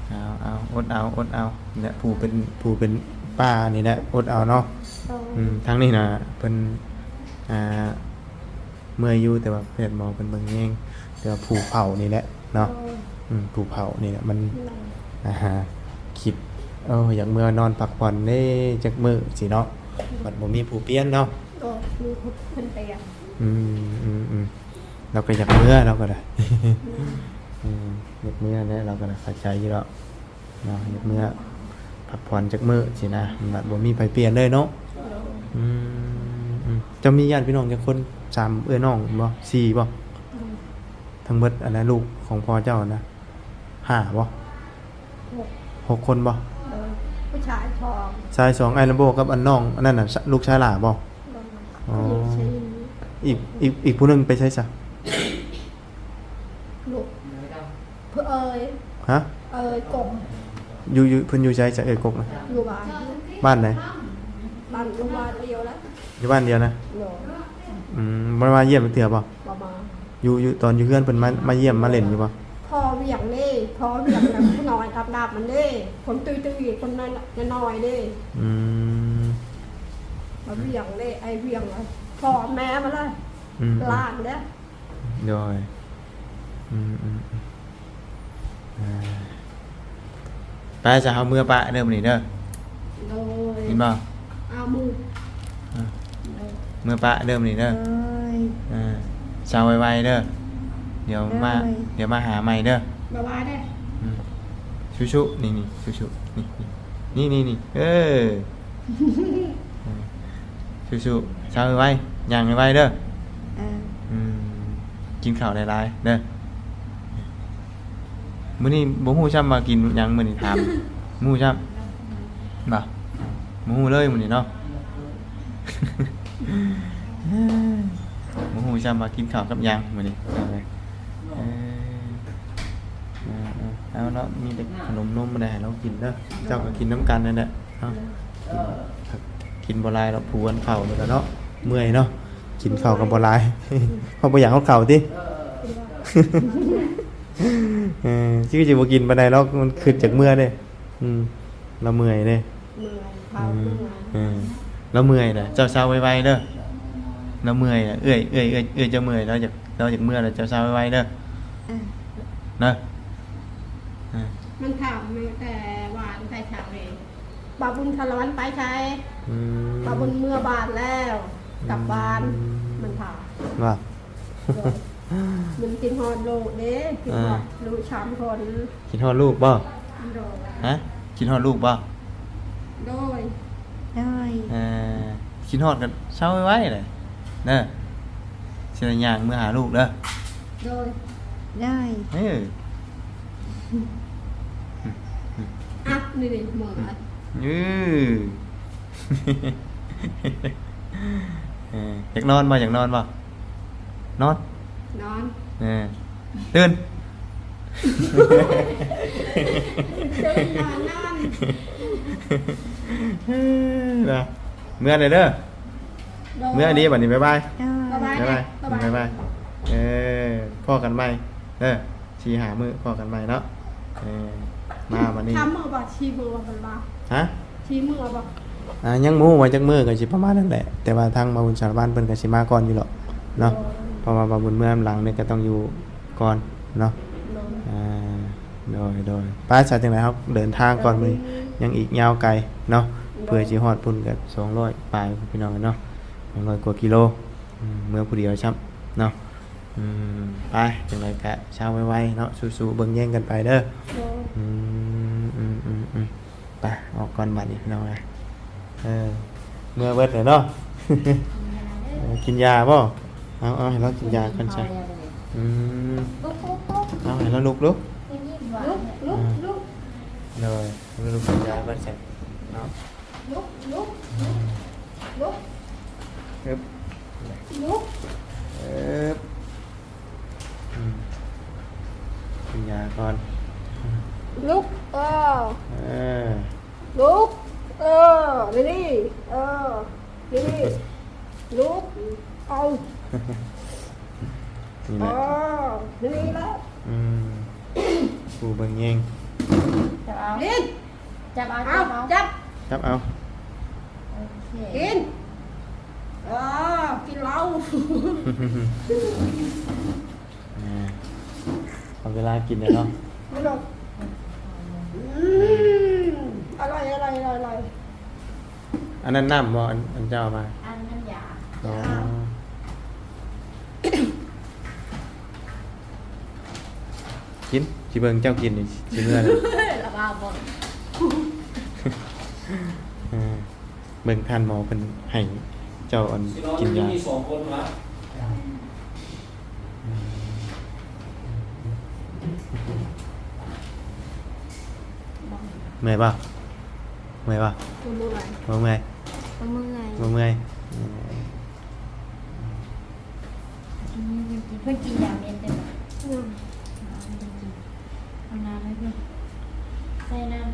ເອົາ ເອົາ ອົດເອົາ ອົດເອົາ ນີ້ແຫຼະ ຜູ້ເປັນ ຜູ້ເປັນປ້ານີ້ແຫຼະ ອົດເອົາເນາະ. ໂດຍ. ອືມ ທາງນີ້ນະເພິ່ນ ອ່າ ເມື່ອຍຢູ່ ແຕ່ວ່າແພດໝໍເພິ່ນເບິ່ງແຍງ ແຕ່ວ່າຜູ້ເຖົ້ານີ້ແຫຼະເນາະ. ໂດຍ. ອືມ ຜູ້ເຖົ້ານີ້ແຫຼະ ມັນ ໂດຍ ອ່າ ຄິດ ໂອ້ ຢາກເມືອນອນພັກຜ່ອນເດ້ຈັກມື້ຊີ້ເນາະ. ໂດຍ. ບັດບໍ່ມີຜູ້ປ່ຽນເນາະ. ໂດຍ ມີຜູ້ເພິ່ນປ່ຽນ. ອືມ ອືມ ອືມ ລາວກໍຢາກເມືອ ລາວກໍໄດ້ ອືມ ອືມ ຢາກເມືອແຫຼະ ລາວກໍໄດ້ເຂົ້າໃຈຢູ່ດອກເນາະ. ຢາກເມືອພັກຜ່ອນຈັກມື້ຊີ້ນະ ມັນບັດບໍ່ມີໃຜປ່ຽນເລີຍເນາະ. ໂດຍ. ອືມ ອືມ ເຈົ້າມີຍາດພີ່ນ້ອງຈັກຄົນ? ສາມເອື້ອຍນ້ອງບໍ່? ສີ່ບໍ່? ໂດຍ. ທັງເບິດອັນນັ້ນ ລູກຂອງພໍ່ເຈົ້ານະ ຫ້າບໍ່? ຫົກ. ຫົກຄົນບໍ່? ໂດຍ. ຜູ້ຊາຍສອງ ຊາຍສອງ ອ້າຍລຳໂບກັບອັນນ້ອງອັນນັ້ນນະ ລູກຊາຍຫຼ້າບໍ່? ໂດຍ. ອໍ ຜູ້ຍິງສີ່. ອີກ ອີກ ອີກຜູ້ໜຶ່ງໄປໃສຊະ? ລູກ ເອີຍ ຮະ? ເອີຍກົກ. ຢູ່ ຢູ່ ເພິ່ນຢູ່ໃສຊະ ເອີຍກົກນະ? ຢູ່ບ້ານ. ບ້ານໃດ? ບ້ານ ຢູ່ບ້ານດຽວລະ. ຢູ່ບ້ານດຽວນະ? ໂດຍ. ອືມ ບໍ່ໄດ້ມາຢ້ຽມຈັກເທື່ອບໍ່? ບໍ່ມາ. ຢູ່ ຢູ່ ຕອນຢູ່ເຮືອນເພິ່ນມາ ມາຢ້ຽມມາຫຼິ້ນຢູ່ບໍ່? ພໍ່ວຽກເດ້ ພໍ່ວຽກນະ ຜູ້ນ້ອຍດັບໆມັນເດ້ ຄົນຕຸ້ຍໆ ຄົນນ້ອຍໆເດ້. ອືມ ມາວຽກເດ້ ອ້າຍວຽກນະ ພໍ່ແມ່ມັນລະ. ອືມ ຫຼານເດ້. ໂດຍ. ອືມ ອືມ ອືມ ອ່າ ໄປຊະ ເຮົາເມືອປະເດີມື້ນີ້ເດີ. ໂດຍ. ເຫັນບໍ່? ເອົາໝູ່ ເອີ ເມືອປະເດີມື້ນີ້ເດີ. ໂດຍ ເອີ ເຊົາໄວໆເດີ ດຽວມາ ໂດຍ ດຽວມາຫາໃໝ່ເດີ. ບາຍບາຍເດີ. ອືມ ສູ້ໆ ນີ້ໆ ສູ້ໆ ນີ້ໆ ນີ້ໆ ເອີ ສູ້ໆ ເຊົາໄວໆ ຍ່າງໄວໆເດີ. ເອີ ອືມ ກິນເຂົ້າຫຼາຍໆເດີ. ມື້ນີ້ບໍ່ຮູ້ຊ້ຳວ່າກິນຫຍັງ ມື້ນີ້ຖາມ ບໍ່ຮູ້ຊ້ຳ ບໍ່ ບໍ່ຮູ້ເລີຍມື້ນີ້ເນາະ. ບໍ່ຮູ້ຊ້ຳວ່າກິນເຂົ້າກັບຫຍັງມື້ນີ້. ເອີ ເອີ ເອົາເນາະ ມີແຕ່ຂະໜົມນົມມາໄດ້ໃຫ້ລາວກິນເດີ. ເຈົ້າກໍກິນນຳກັນນັ້ນແຫຼະເນາະ. ກິນ ກິນບໍ່ຫຼາຍດອກ ຜູ້ອັນເຂົ້ານີ້ກໍເນາະ ເມື່ອຍເນາະ. ກິນເຂົ້າກໍບໍ່ຫຼາຍ ເພາະບໍ່ຢາກຮອດເຂົ້າຕິ. ເອີ ຄືຊິບໍ່ກິນປານໃດດອກ ມັນຄຶດຈາກເມື່ອເດ້. ອືມ ລາວເມື່ອຍເດ້. ເມື່ອຍ ອືມ ເອີ ລາວເມື່ອຍນະ. ເຈົ້າເຊົາໄວໆເດີ ລາວເມື່ອຍນະ. ເອື້ອຍ ເອື້ອຍ ເອື້ອຍ ເອື້ອຍເຈົ້າເມື່ອຍ ລາວຢາກ ລາວຢາກເມື່ອ ແລ້ວເຈົ້າເຊົາໄວໆເດີ. ເອີ ນະ ເອີ ມັນຖາມແຕ່ວານແຕ່ເຊົ້າເອງ ບ່າວບຸນສາລະວັນໄປໃສ? ອືມ ບ່າວບຸນເມືອບ້ານແລ້ວ ອືມ ກັບບ້ານ. ມັນຖາມວ່າ ໂດຍ ມັນຄິດຮອດລູກເດ້ ຄິດຮອດ ອ່າ ລູກສາມຄົນ. ຄິດຮອດລູກບໍ່? ໂດຍ ຮະ ຄິດຮອດລູກບໍ່? ໂດຍ ໂດຍ ເອີ ຄິດຮອດກໍເຊົາໄວໆເລີຍເດີ ຊິໄດ້ຍ່າງເມືອຫາລູກເດີ. ໂດຍ ໂດຍ ເອີ ອ່ະ ນີ້ໆ ເມືອ ເອີ ເອີ ຢາກນອນບໍ່? ຢາກນອນບໍ່? ນອນ ນອນ ເອີ ຕື່ນ ຕື່ນນອນ ນອນ ນະ ເມືອແດ່ເດີ ໂດຍ ເມືອດີບັດນີ້ ບາຍບາຍ ບາຍບາຍ ບາຍບາຍ ບາຍບາຍ ເອີ ພໍ້ກັນໃໝ່ເດີ. ສີ່ຫ້າມື້ພໍ້ກັນໃໝ່ເນາະ. ເອີ ມາບັດນີ້ ສາມມື້ບໍ່? ສີ່ມື້ບໍ່? ຮະ ສີ່ມື້ບໍ່? ອ່າ ຍັງບໍ່ຮູ້ວ່າຈັກມື້ ກໍຊິປະມານນັ້ນແຫຼະ ແຕ່ວ່າທາງບ່າວບຸນສາລະວັນເພິ່ນກໍຊິມາກ່ອນຢູ່ດອກເນາະ. ໂດຍ ເພາະວ່າບ່າວບຸນເມືອນຳຫຼັງນີ້ກໍຕ້ອງຢູ່ກ່ອນເນາະ. ໂດຍ ອ່າ ໂດຍ ໂດຍ ໄປ ຊະ ຈັ່ງໃດເຮົາເດີນທາງກ່ອນ ມື້ນີ້ຍັງອີກຍາວໄກເນາະ. ໂດຍ ເພື່ອຊິຮອດພຸ້ນກໍສອງຮ້ອຍປາຍ ພີ່ນ້ອງເອີຍເນາະ ສອງຮ້ອຍກວ່າກິໂລ. ອືມ ເມືອຜູ້ດຽວຊ້ຳເນາະ. ອືມ ໄປ ຈັ່ງໃດກະເຊົາໄວໆເນາະ ສູ້ໆ ເບິ່ງແຍງກັນໄປເດີ. ໂດຍ ອືມ ອືມ ອືມ ອືມ ໄປ ອອກກ່ອນບັດນີ້ ພີ່ນ້ອງເອີຍ. ເອີ ເມືອເບິດແລ້ວເນາະ. ເອີ ກິນຢາບໍ່? ເອົາ ເອົາໃຫ້ລາວກິນຢາກ່ອນຊະ. ອືມ ເອົາໃຫ້ລາວລຸກລຸກ ລຸກ ລຸກ ລຸກ ເອີ ໃຫ້ລາວລຸກກິນຢາກ່ອນຊະເນາະ. ລຸກ ລຸກ ລຸກ ລຸກ ອຶບ ເອີບ ອືມ ກິນຢາກ່ອນ ລຸກ ເອີ ເອີ ລຸກ ເອີ ນີ້ໆ ເອີ ນີ້ໆ ລຸກ ເອົາ ນີ້ແຫຼະ ເອີ ນີ້ແຫຼະ ອືມ ຜູ້ເບິ່ງແຍງ ຈັບເອົາ ນີ້ ຈັບເອົາ ເອົາ ຈັບເອົາ ຈັບ ຈັບເອົາ ໂອເຄ ກິນ ເອີ ກິນເຫຼົ້າ ອ່າ ເອົາເວລາກິນແລ້ວເນາະ ອືມ ອະລ່ອຍ ອະລ່ອຍ ອະລ່ອຍ ອັນນັ້ນນ້ຳບໍ່? ອັນ ອັນເຈົ້າເອົາມາ ອັນນັ້ນຢາ ອໍ ກິນ ຊິເບິ່ງເຈົ້າກິນນີ້ ຊິເມື່ອລະ ລະວ່າບໍ່ ເອີ ເບິ່ງທ່ານໝໍເພິ່ນໃຫ້ເຈົ້າອັນກິນຢາ ເມື່ອຍບໍ່? ເມື່ອຍບໍ່? ບໍ່ເມື່ອຍ ບໍ່ເມື່ອຍ ບໍ່ເມື່ອຍ ບໍ່ເມື່ອຍ ອືມ ເພິ່ນກິນຢາເມັດເດ້ບໍ່? ອືມ ເອົານ້ຳໃຫ້ເພິ່ນ ໃສ່ນ້ຳ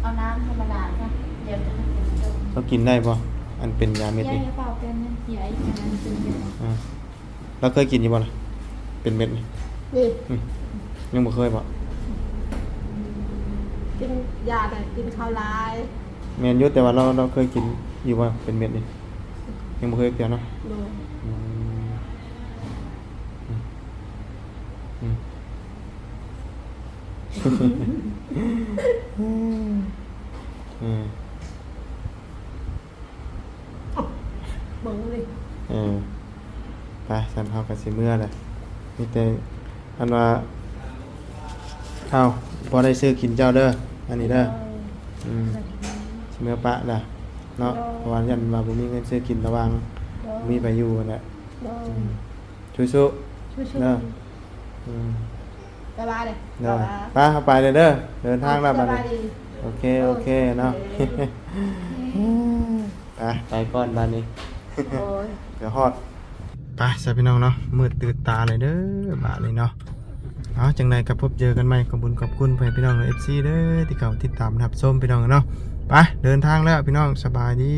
ເອົານ້ຳທຳມະດາຊະ ດຽວຈະໃຫ້ເພິ່ນຈົມ ເຈົ້າກິນໄດ້ບໍ່? ອັນເປັນຢາເມັດນີ້ ຢ່າ ຢ່າເປົ່າເປັນ ຢ່າ ອັນນັ້ນເປັນເມັດ ອ່າ ລາວເຄີຍກິນຢູ່ບໍ່ລະ? ເປັນເມັດນີ້ ນີ້ ອືມ ຍັງບໍ່ເຄີຍບໍ່? ກິນຢາແຕ່ກິນເຂົ້າຫຼາຍ ແມ່ນຢູ່ ແຕ່ວ່າລາວ ລາວເຄີຍກິນຢູ່ບໍ່ ເປັນເມັດນີ້? ຍັງບໍ່ເຄີຍເທື່ອເນາະ ໂດຍ ອືມ ອືມ ອືມ ອືມ. ເບິ່ງເລີຍ ເອີ ໄປ ຊັ້ນເຮົາກໍຊິເມືອແຫຼະ ມີແຕ່ອັນວ່າ ເອົາ ບໍ່ໄດ້ຊື້ກິນເຈົ້າເດີ ອັນນີ້ເດີ ເອີ ອືມ ຊິເມືອປະລະເນາະ ໂດຍ ເພາະວ່າຢ້ານວ່າບໍ່ມີເງິນຊື້ກິນ ລະຫວ່າງ ໂດຍ ບໍ່ມີໃຜຢູ່ຫັ້ນແຫຼະ ໂດຍ ອືມ ສູ້ໆ ສູ້ໆ ເດີ ອືມ ສະບາຍເດີ ໂດຍ ສະບາຍ ໄປ ເຮົາໄປເດີ ເດີນທາງແລ້ວບັດນີ້ ໂອເຄ ໂອເຄເນາະ ໂອເຄ ໄປ ໄປກ່ອນບັດນີ້ ໂອ້ຍ ດຽວຮອດ ໄປຊະພີ່ນ້ອງເນາະ ມືດຕື່ນຕາເລີຍເດີບາດນີ້ເນາະ ເອົາ ຈັ່ງໃດກໍພົບເຈີກັນໃໝ່ ຂອບບຸນຂອບຄຸນພໍ່ແມ່ພີ່ນ້ອງ ເອັຟຊີ ເດີ ທີ່ເຂົ້າຕິດຕາມຮັບຊົມພີ່ນ້ອງເນາະ ໄປ ເດີນທາງແລ້ວພີ່ນ້ອງ ສະບາຍດີ.